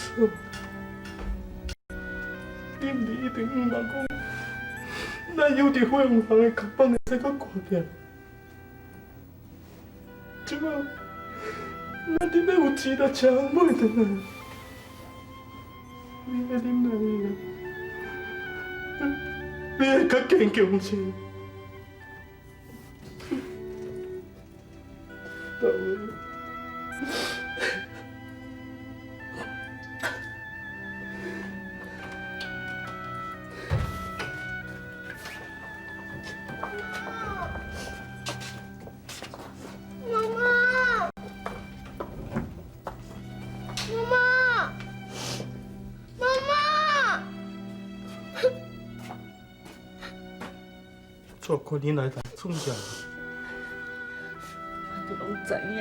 错。你毋是一定毋茫讲，咱有伫火黄房的甲板会使阁挂起来。这马，咱伫咧有钱台车买转来，你爱忍耐啊，你爱较坚强些。豆妈妈，妈妈，妈妈，蔡可能来来创啥？我都攏知影，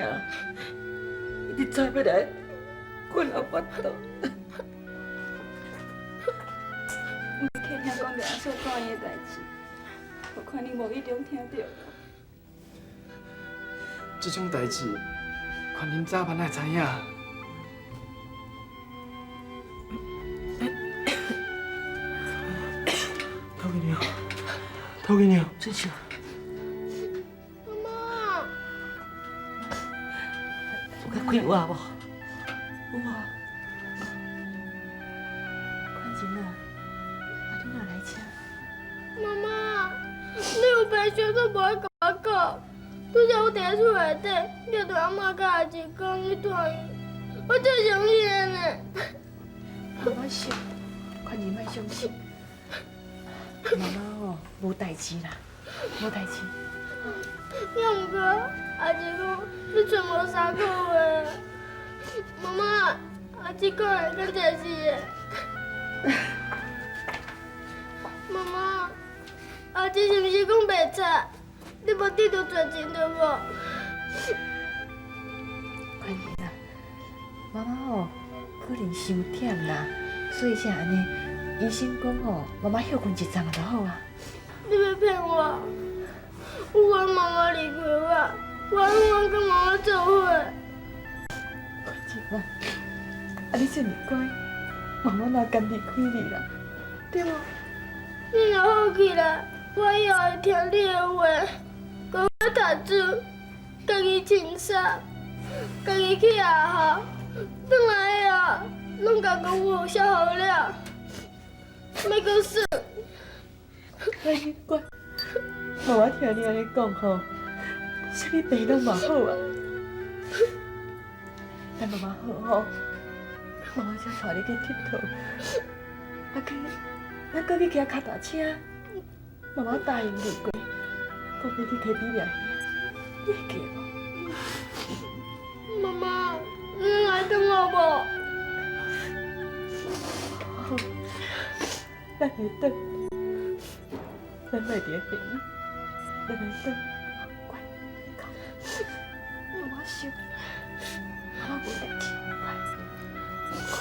伊直知欲來阮也腹肚。阮客聽講著阿嫂住院的代誌，我看你無意中聽著。這種代誌，寬仁早晚愛知影。透給你，透給你，俊秀，媽媽，有較快活無？有無？寬仁啊，啊你哪來遮？媽媽，你有白相都無愛共我講，拄才我佇咧厝內底，你就對阿嬤佮阿姊講你住院，我足傷心的呢。媽媽想，寬仁莫傷心。媽媽哦，無代誌啦，無代誌。也毋過阿姊講你賰無3個月，媽媽，阿姊講的敢真是的？媽媽，阿姊是毋是講白賊？你無得著絕情對無？寬仁啊，媽媽哦，可能傷忝啦，所以才按呢。醫生講哦，媽媽歇睏一陣就好啊。你欲騙我？我管媽媽離開我，我永遠佮媽媽做伙。寬仁啊，啊你這麼乖，媽媽哪甘離開你啦？對無？你若好起來，我以後會聽你的話，乖乖讀書，家己穿衫，家己去學校，轉來以後，攏共功夫寫好了，欲閣耍。哎，乖，媽媽聽你按呢講吼，啥物病攏嘛好啊。等媽媽好吼，媽媽才帶你去𨑨迌，啊去，咱閣去騎跤踏車。媽媽答應你過，講欲去騎比掠兄，你會記無？媽媽，你來等我無？好，咱會轉，咱莫佇咧病院，咱來轉，乖，媽媽想，媽媽無代誌，乖，乖。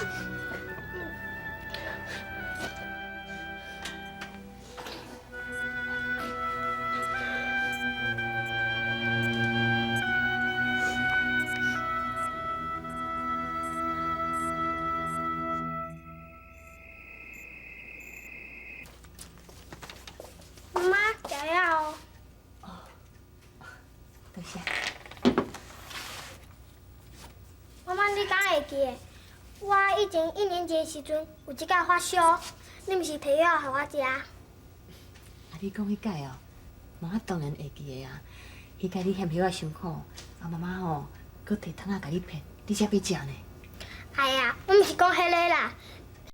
媽媽，食藥哦。哦，多謝。媽媽，你敢會記得我以前一年級的時陣有一擺發燒，你毋是提藥予我食？啊，你講彼擺哦，媽媽當然會記得啊。彼擺你嫌藥仔傷苦，啊媽媽吼，閣提湯仔共你片，你才欲食呢。哎呀，我毋是講彼个啦，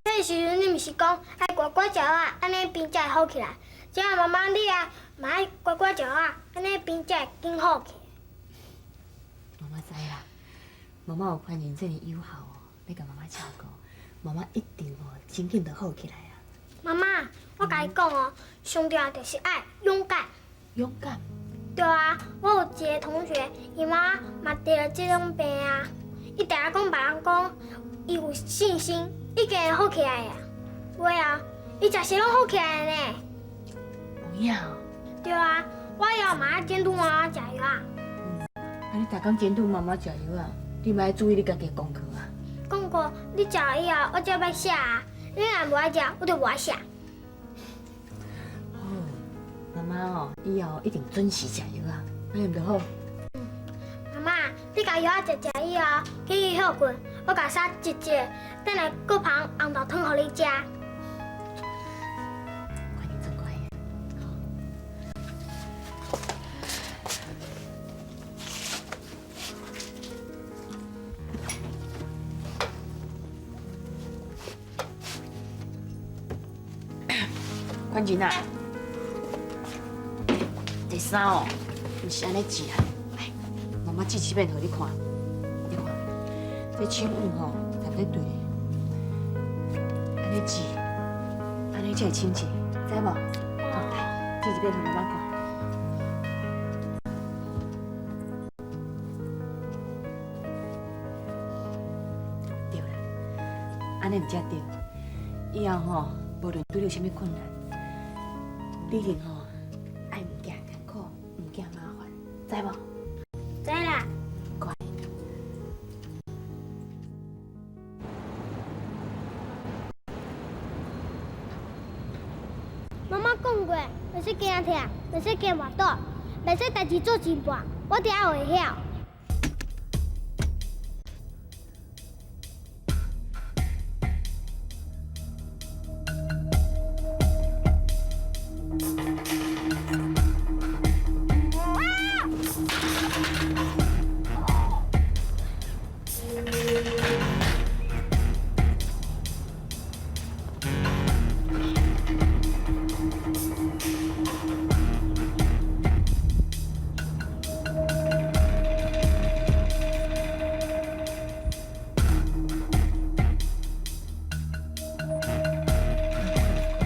彼个時陣你毋是講愛乖乖食藥，按呢病才會好起來。這下媽媽你啊，嘛愛乖乖食藥，按呢病才會緊好起來。媽媽知啦，媽媽有寬仁這麼友好哦，欲共媽媽照顧，媽媽一定哦，真緊就好起來啊。媽媽，我共你講哦，上重要就是愛勇敢。勇敢？對啊，我有一个同學，伊媽嘛得著這種病啊，伊定定講別人講，伊有信心，一定會好起來的。有啊，伊食啥攏好起來呢。有影哦？對啊，我以後嘛愛監督媽媽食藥啊。啊，你逐工監督媽媽食藥啊，你嘛愛注意你家己的功課啊。功課过你食了以后，我才欲写啊。你若无爱食，我就无爱写。好，妈妈哦，以后一定准时食药啊，按呢毋就好？妈妈，你共药仔食食以后，去去歇睏，我共衫折折，转来阁捧红豆汤予你食。快点，真乖。宽仁啊，这衫哦，毋是按呢折啊。来，妈妈折一遍予你看，你看，这手腕吼，对毋对？对，按呢折，按呢才会清洁，知无？好，来，折一遍予妈妈看。对啦，按呢毋才对。以后吼，无论拄著啥物困难，你一定吼爱毋惊艰苦，毋惊麻烦，知无？知啦。乖。妈妈讲过，袂使惊疼，袂使惊跋倒，袂使代誌做一半，我定會曉。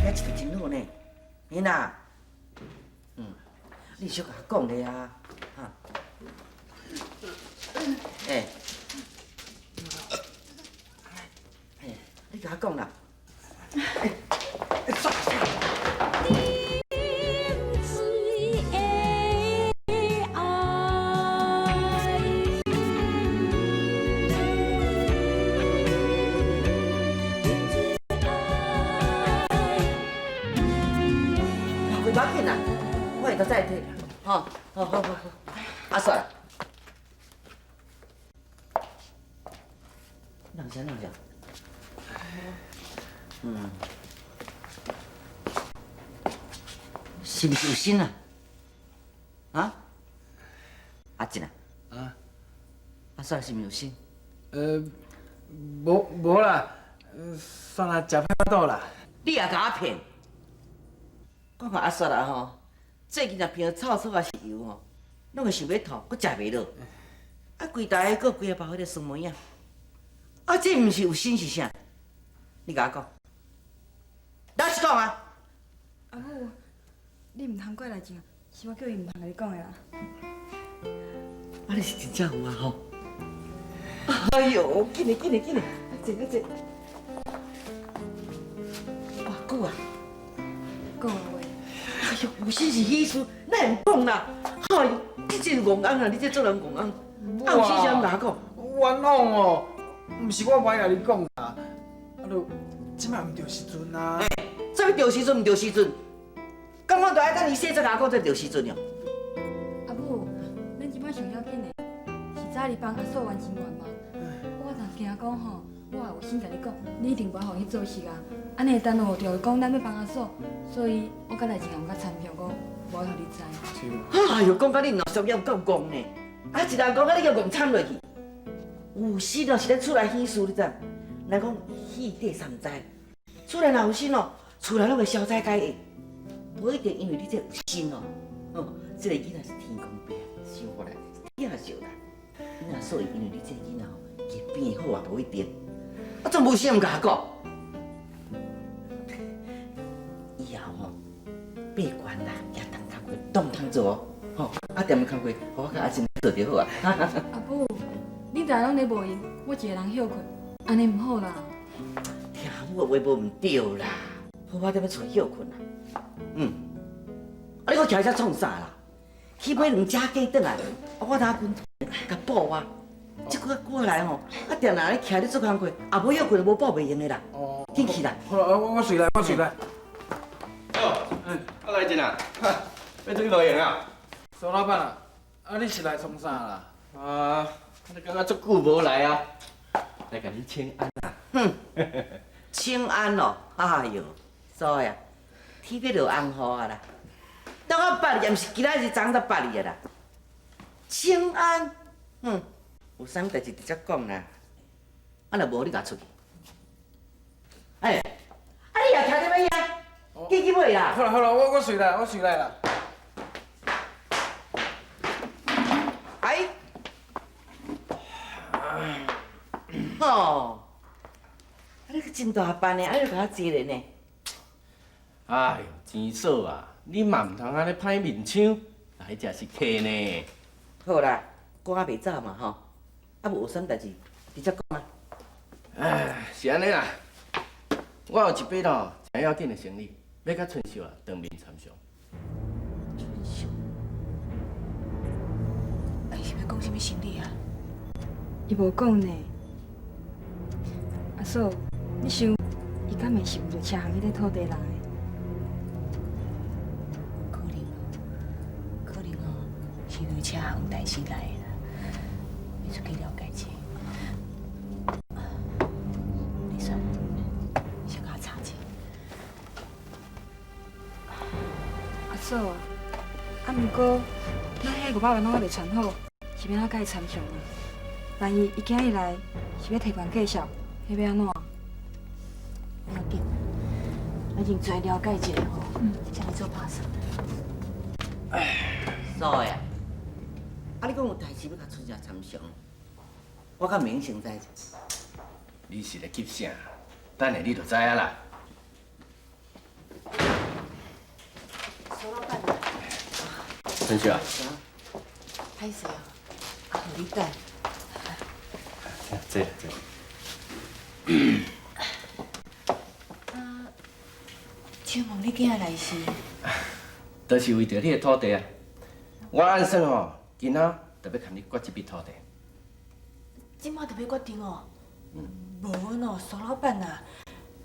遐一个真好呢，囡仔，你小共我讲咧啊，哈，欸，欸，你共我讲啦，欸，煞煞。无要紧啦，我下昼再提。吼，好好好好，阿帅，弄啥弄啥？是毋是有心啊？啊？阿进啊？啊？阿帅是毋是有心？无啦，算啦，食歹肚啦。你也共我骗？我看阿雪啊吼，最近若闻臭草抑是油吼，拢会想欲吐，阁食袂落。啊，规台阁规个包彼个酸梅仔，啊，这毋是有心是啥？你共我讲，老实讲啊！阿母，你毋通怪内情，是我叫伊毋通共你讲的啦。啊，你是真正有啊吼！哎哟，紧嘞紧嘞紧嘞，坐啊坐。偌久啊？个月。哎哟，有心是喜事，哪会毋讲啦？哎哟，你这是戆翁啊！你这做人戆翁，啊有喜事毋共我讲？冤枉哦，毋是我无爱共你讲啦，啊，就这摆毋著时阵啊。啥物著时阵毋著时阵？敢我著爱等伊洗才共我讲才著时阵哦？阿母，咱这摆上要紧的是早日帮阿嫂完成愿望。我若惊讲吼，我也有心共你讲，你一定无爱予去做事啊。按呢会耽误著讲咱欲帮阿嫂，所以我佮内情也毋敢参详讲，无爱予你知。哎哟，讲甲你若俗有够戆呢！啊，一人讲甲你叫戆惨落去。有心哦，是咱厝内喜事，你知？人讲喜底三灾，厝内若有心哦，厝内拢会消灾解厄。无一定因为你这有心哦，哦，这个囡仔是天公伯赏予来，疼惜啦。那所以因为你这个囡仔吼，伊会变好也无一定。啊，总无心毋共我讲。以后吼，八关啦，也当工课拢通做哦，吼，啊，踮工课，予我佮阿珍做就好啊。阿母，恁大家拢咧无闲，我一个人歇睏，按呢毋好啦。听我话无毋对啦，好我踮咧厝歇睏啦。啊，你阁徛遮创啥啦？去买两只鸡转来，啊，我哪滚共补啊？這久久來吼，啊定定咧徛咧做工課，也無歇睏，無饱袂閒的啦。哦。緊去啦。好啦，我隨來，我隨來。哦，啊來真啊，欲出去露營啊？蘇老闆啊，啊你是來創啥啦？啊，你感覺足久無來啊？來共你請安啦。哼，請安哦，哎喲，蘇呀，天欲落紅雨啊啦，當我捌你，也毋是今仔日昨昏才捌你啊啦。請安，哼，有啥物代誌直接講啦。啊，若無你共出去。哎，啊你也徛佇欲遐？緊去買啦。好啦好啦，我隨來，我隨來啦。哎，吼，啊你閣真大班的，啊你共我坐咧呢？哎喲，錢嫂啊，你嘛毋通按呢歹面相，來遮是客呢。好啦，趕袂走嘛吼，啊無有啥物代誌，直接講啊。哎，是按呢啦，我有一筆吼誠要緊的生意，欲佮春秀啊當面參詳。春秀，啊，伊是欲講啥物生意啊？伊無講呢。阿嫂，你想，伊敢會是為著車行彼塊土地來的？可能哦，可能哦，是為車行代誌來的啦。欲出去了解一下。你說，先共我查者。阿嫂啊，啊，毋過，咱彼500萬攏猶未傳好，是欲按怎佮伊參詳啊？萬一伊今日來是欲提懸價數，彼欲按怎？無要緊，咱先做了解一下吼，才來做拍算。蘇呀，啊你講有代誌欲共春秀參詳，我敢袂用先知者？你是咧急啥？等下你就知影啦。蘇老闆，春秀啊，歹勢哦，啊，予你等。坐坐。啊，請問你今日來是？就是為著你的土地啊！我按算吼，今仔就欲共你決這筆土地。這馬就欲決定哦？無喏，蘇老闆啊，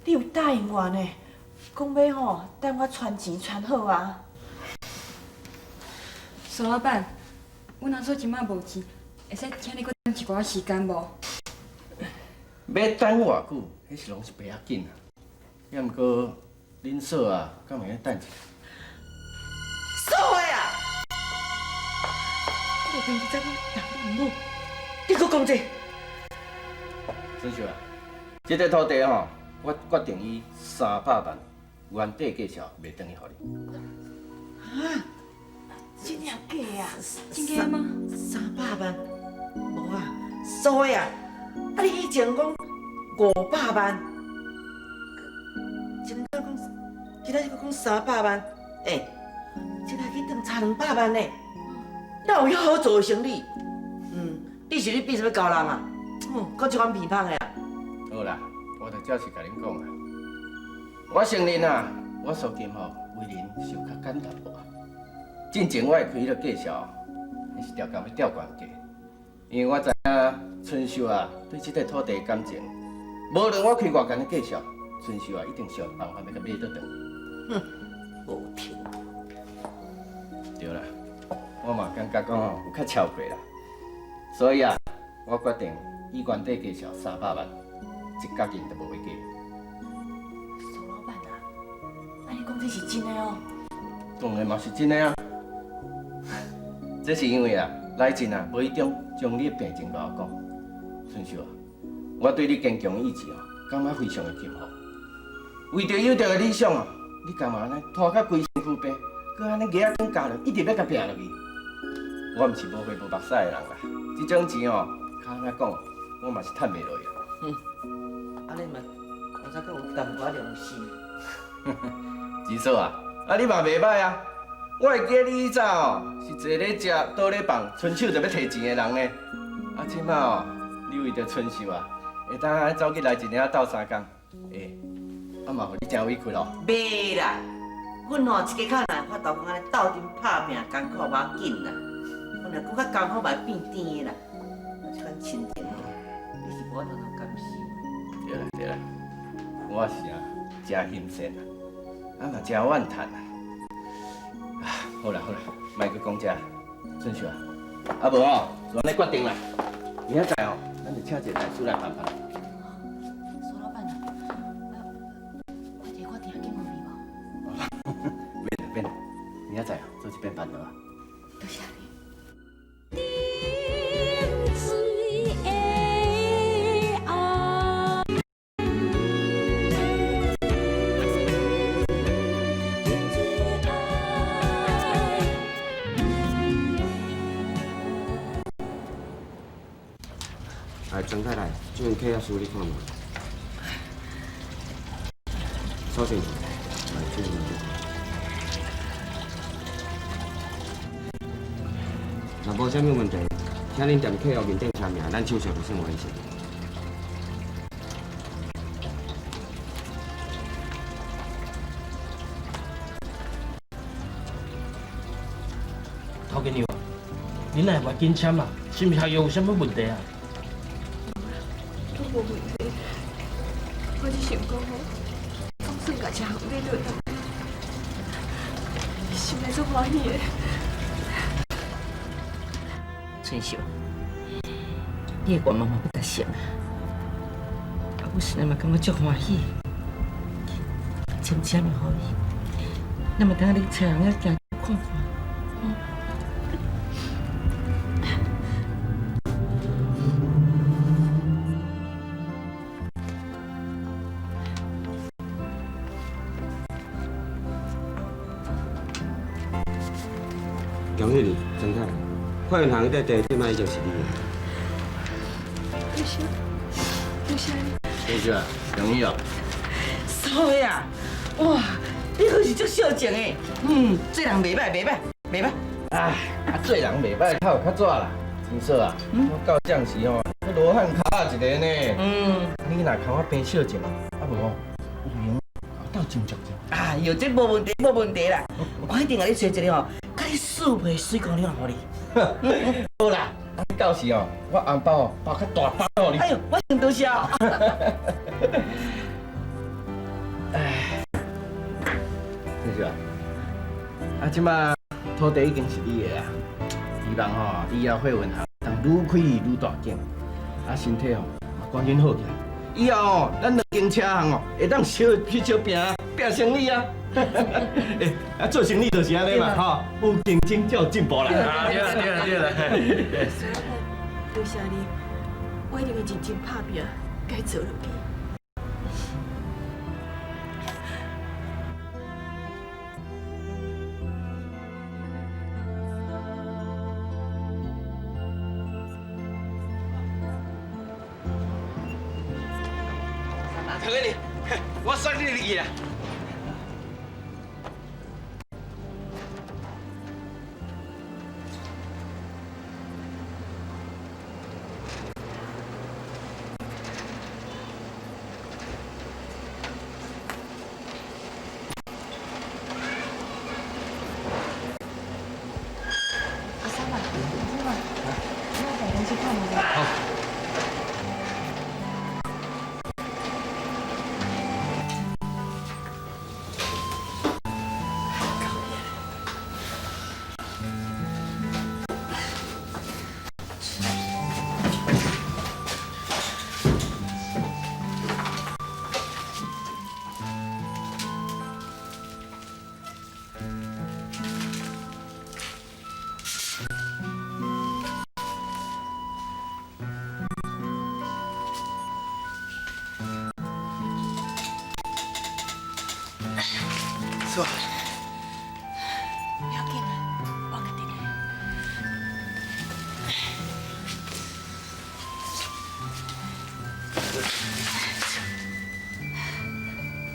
你有答應我呢，講欲吼等我存錢存好啊。蘇老闆，阮阿嫂這馬無錢，會使請你閣等一寡時間無？欲等偌久，彼是攏是袂要緊啊。也毋過，恁嫂啊，敢會用等一下？蘇的啊！你平時怎講人你毋好，你閣講這？春秀啊，這塊土地吼，我決定以300萬原底價數賣轉去予你。啊？真正假啊？真假嗎？300萬？無啊，蘇的啊！啊，你以前講500萬，今仔講，今仔日閣講三百萬，欸，這來去當差200萬呢？哪有遐好做的生意？嗯，你是咧變啥物高人啊？嗯，講這款鼻芳的啊？好啦，我就照實共恁講啊。我承認啊，我蘇金吼為人是有較簡單薄啊。進前我會開彼个價數，彼是刁工欲吊懸價，因為我知影春秀啊對這塊土地的感情，無論我開偌懸的價數，春秀啊一定想辦法欲共買倒轉。哼，無聽。對啦，我嘛感覺講吼有較超過啦，所以啊，我決定以原底價數三百萬，一角銀都無欲加。蘇老闆啊，啊你講這是真的哦？當然嘛是真的啊！這是因為啊，來真啊，無意中將你的病情共我講。春秀啊，我對你堅強的意志哦，感覺非常的钦服。為著有著的理想哦，你甘願按呢拖甲規身軀病，閣按呢牙仔頂咬落，一直欲共拚落去。我毋是無血無目屎的人啦，這種錢哦，較按怎講，我嘛是趁袂落去。哼，按呢嘛，我才閣有淡薄仔良心。二嫂啊，啊你嘛袂䆀啊！我會記得你以前哦，是坐咧食，倒咧放，伸手就欲提錢的人呢。啊，這馬哦，你為著春秀啊，會當按呢走去來一領鬥相共，欸，啊嘛予你誠委屈咯。袂啦，阮吼一家口若有法度講按呢鬥陣拍拚艱苦無要緊啦，阮若閣較艱苦嘛會變甜的啦。這款錢親情，你是無法度感受。對啦對啦，我是啊，真心善啊，啊嘛真怨嘆啊。啊，好啦好啦，莫閣講這，春秀啊，啊無哦，就按呢決定啦。明仔載哦，咱就請一個大師來辦辦。蘇老闆啊，我這決定緊問你無？免啦免啦，明仔載做這邊辦就好。多謝你。來，張太太，這份契約書你看無？蘇先生，來，這份你看。若無啥物問題，請恁踮契約面頂簽名，咱手續就算完成。陶經理，恁若會袂緊簽啊？是毋是合約有啥物問題啊？攏無問題，我只想講吼，總算共車行買落來，心內足歡喜的。春秀，你的願望嘛欲達成啊！啊，我實在嘛感覺足歡喜，簽簽的予伊，咱嘛等下你車行遐行看看。恭喜你，張太太，發銀行這塊地，這擺已經是你的。多謝，多謝你。春秀啊，恭喜哦！蘇的啊，哇，你可是足孝敬的，嗯，做人袂歹，袂歹，袂歹。哎，啊，做人袂歹，較有較紙啦。春嫂啊，我到這時吼，羅漢跤一个呢。嗯。你若共我平孝敬，啊無吼，有閒鬥斟酌者。哎喲，這無問題，無問題啦。我一定共你揣一个吼，佮你四倍水姑娘予你。好啦，到時哦，我紅包包較大包予你。哎喲，我先多謝。哎，春秀啊，啊，這擺土地已經是你的啊，希望吼以後惠文行當愈開愈大間，啊，身體吼嘛趕緊好起來。以後哦，咱兩間車行哦，會當相去相拚拚生意啊！欸，啊，做生意就是按呢嘛，吼，有競爭才有進步啦。對啦對啦對啦。蘇老闆，多謝你，我一定會認真拍拚，共伊做落去。陶經理，我送你入去啦。阿三啊，阿三啊，我帶東西看無？好。是吧？不要緊啦，我家己來。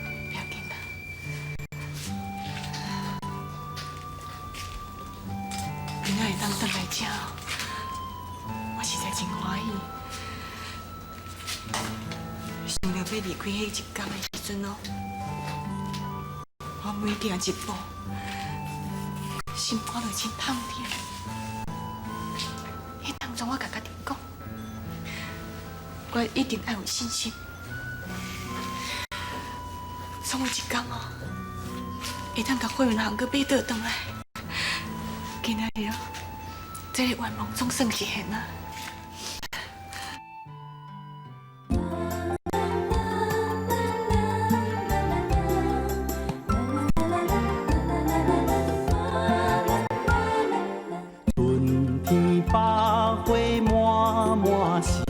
不要緊啦，今仔會當轉來這，我實在真歡喜。想著欲離開彼一天的時陣哦。我每行一步，心肝就真痛疼。彼當中，我共家己講，我一定愛有信心，總有一天哦，會當共貨運行閣買倒轉來。今仔日哦，這个願望總算實現啊！春天百花滿滿是，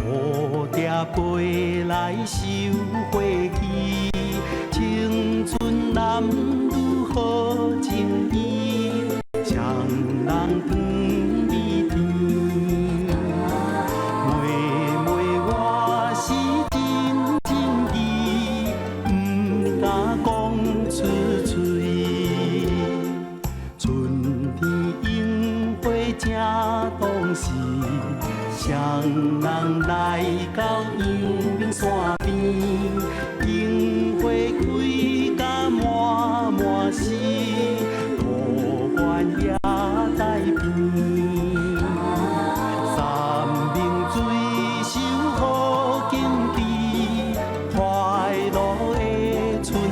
蝴蝶飛來繡花枝。青春男女好情意。